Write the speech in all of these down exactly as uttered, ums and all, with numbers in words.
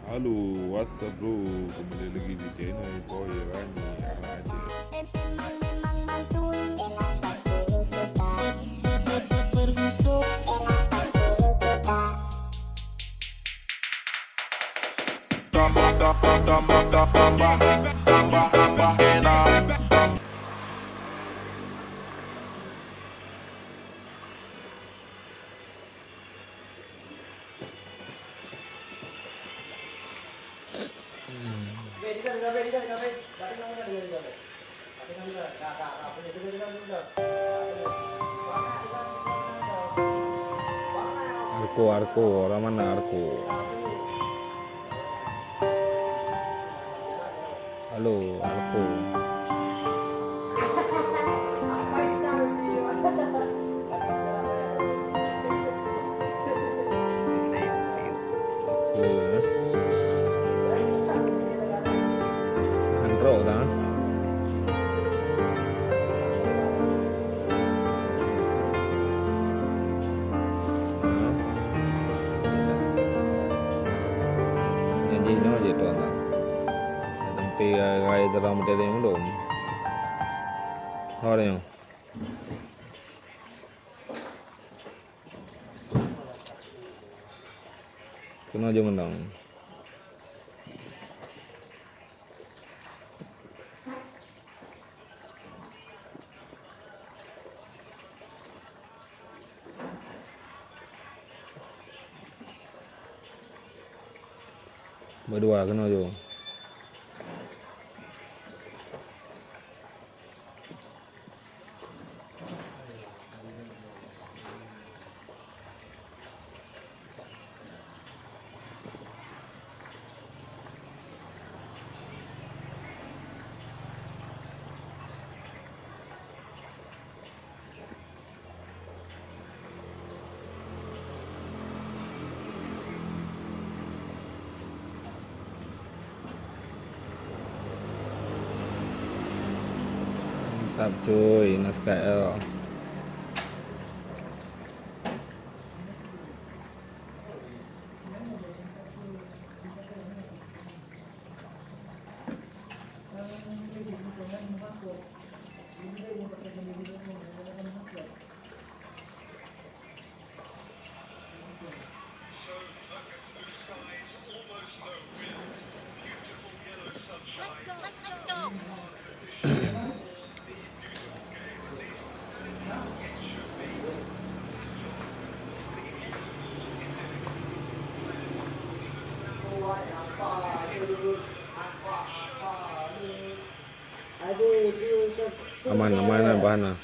Halo, what's up bro? Kembali lagi di channel Boy Rani Anak Aceh. Arko, Arko, orang mana Arko? Halo, Arko. Oke, ya. Tahan trok dah. Nah. Nyan jih nyoe jih tuan dah. Sampai rai dalam dering belum. Ho dah nyoe. Keunoe jeuem meunang. Beudua keunoe jeuem. Mantap cuy, nas K L. Aman, aman, aman, aman.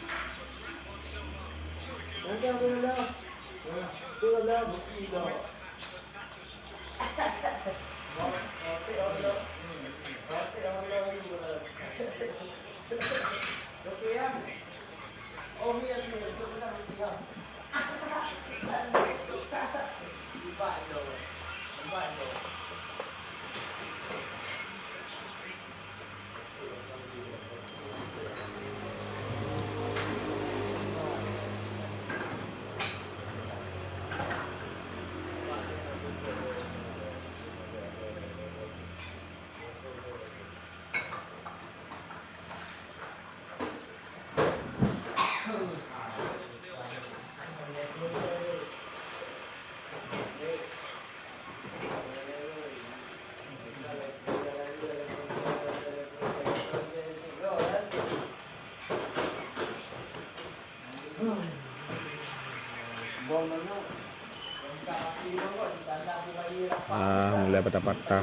Ah, mulai patah-patah.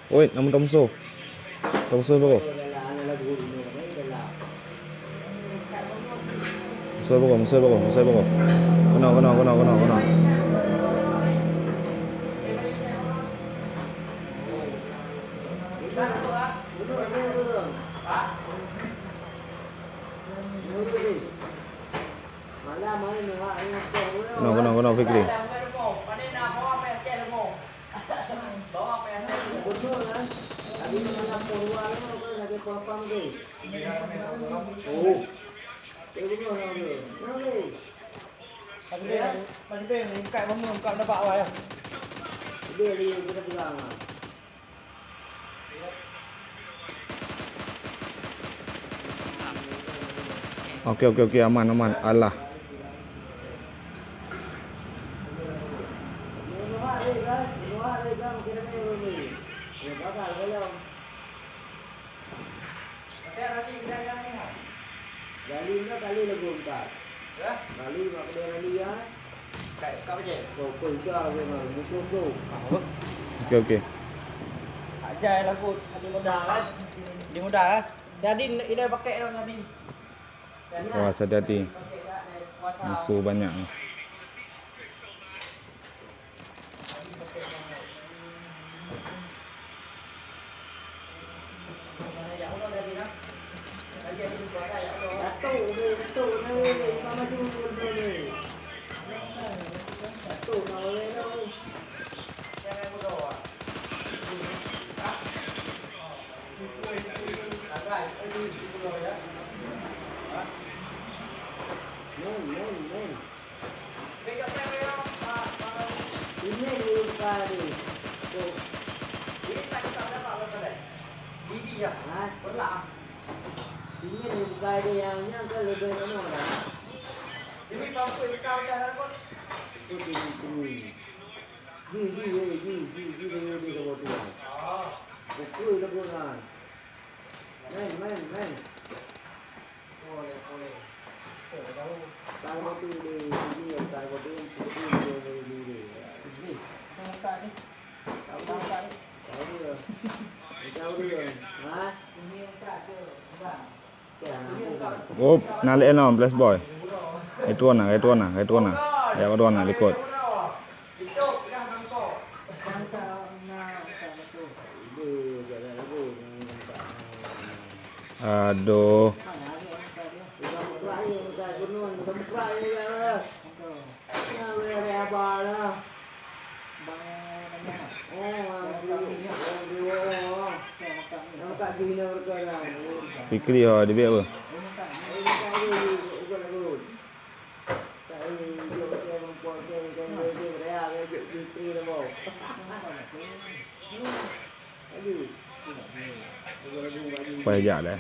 Oi, na meutuah musoh. Musoh baro. Musoh baro, musoh baro, musoh baro. Keunoe, keunoe, keunoe, keunoe, keunoe. Keunoe, keunoe, keunoe, Fikri. Oke, oke, oke, aman, aman. Alah. Oke, oke. Ajai lagu, di muda kan? Di muda kan? Jadi, ini pakai dong tadi. Awas, hati-hati. Musuh banyak ni. Op, na lé enam belas boy. Hai tuan na, hai tuan na, hai tuan na. Ya, tuan na likot. Aduh. Fikri ho dibiak apa? Paih jak dah.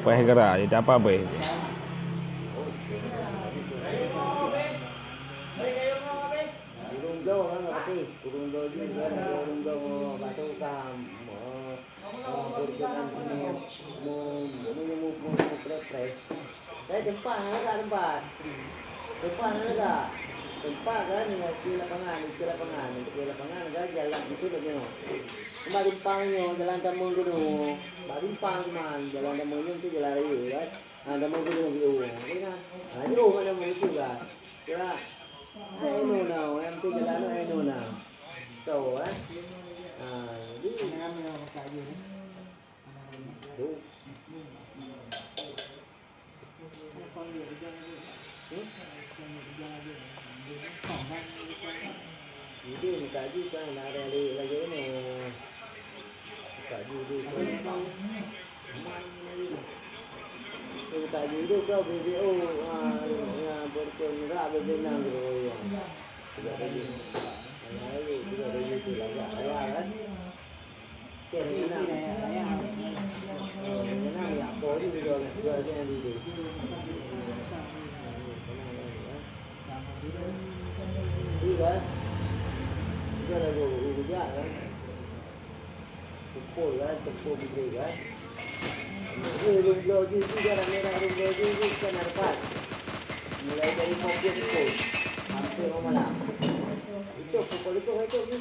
Paih gerak je, tak apa boleh je. Saya tempat, ada tak tempat? Tempat ada tak? Tempat kan, nyoe keu lapangan, keu lapangan, keu lapangan kan jalan itu lagi nyoe. Tempat simpang nyoe, jalan tamong gunong. Tempat simpang man, jalan tamong gunong tu jalan raya kan. Ha, tamong gunong, gunong. Okey kan? Ha, jauh mana mau itu kan? Kira. Hai, eno na, yang tu jalan, hai, eno na. Tahu, eh? Ha, jadi. Jadi, meukaji kan, ada lagi ni. Meukaji tu. Meukaji tu kau B B O, ah, ya, berkerak B B enam tu, ya. Tidak ada lagi. Tidak ada lagi, tidak ada lagi tu lah, ya, ya, kan? Mulai dari pukul sepuluh sampai malam. Itu pukul itu, itu ni.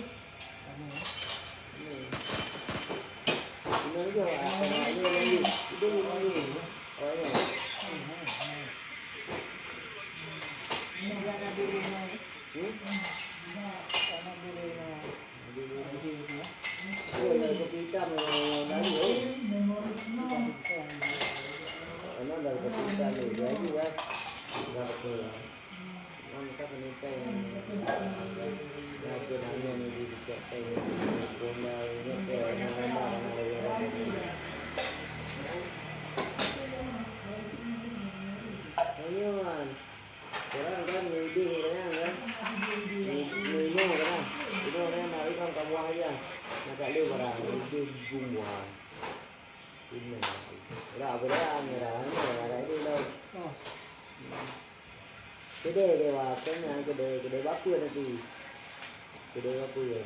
Orang kan ngeudeuh orang kan. Ngeudeuh orang. Itu orang nak ikam kamu aja. Nak tak lé barang ngeudeuh gumbuan. Ini. Ora berang, ora anu, ora ini loh. Kedai dewa, kena kedai, kedai bapa nanti. Kedai bapa ya.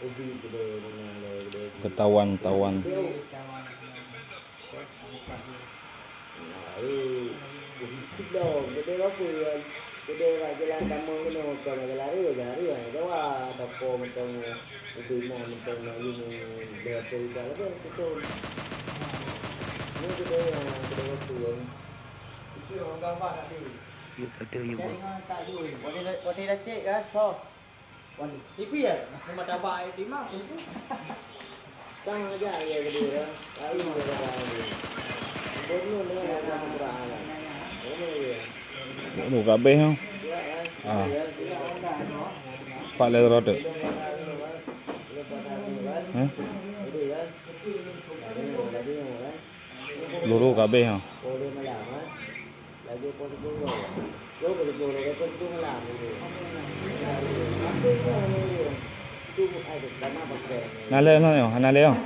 Ubi kedai mana lo, kedai. Ketahuan, tahuan. Nah, eh, ubi kedai, kedai bapa ya. Kedai bak jalan tamu kena, kau nak lari, lari, lari. Dewa, toko macam ubi na macam na ini, dia tu dah ada, betul. Ini kedai yang, kedai bapa ya. Itu orang gambar tadi. Ya, ada ya, Bang. Watèe, watèe dah cek kan, so. Watèe, T V ya? Cuma tabak air timah. Tang aja ya kedua. Lalu dia dah. Gubernur dia dah berang. Gubernur dia. Lu kabeh, ha? Ah. Pak le rot. Hah? Peluru kabeh, ha. Na lé nyoe, na lé nyoe.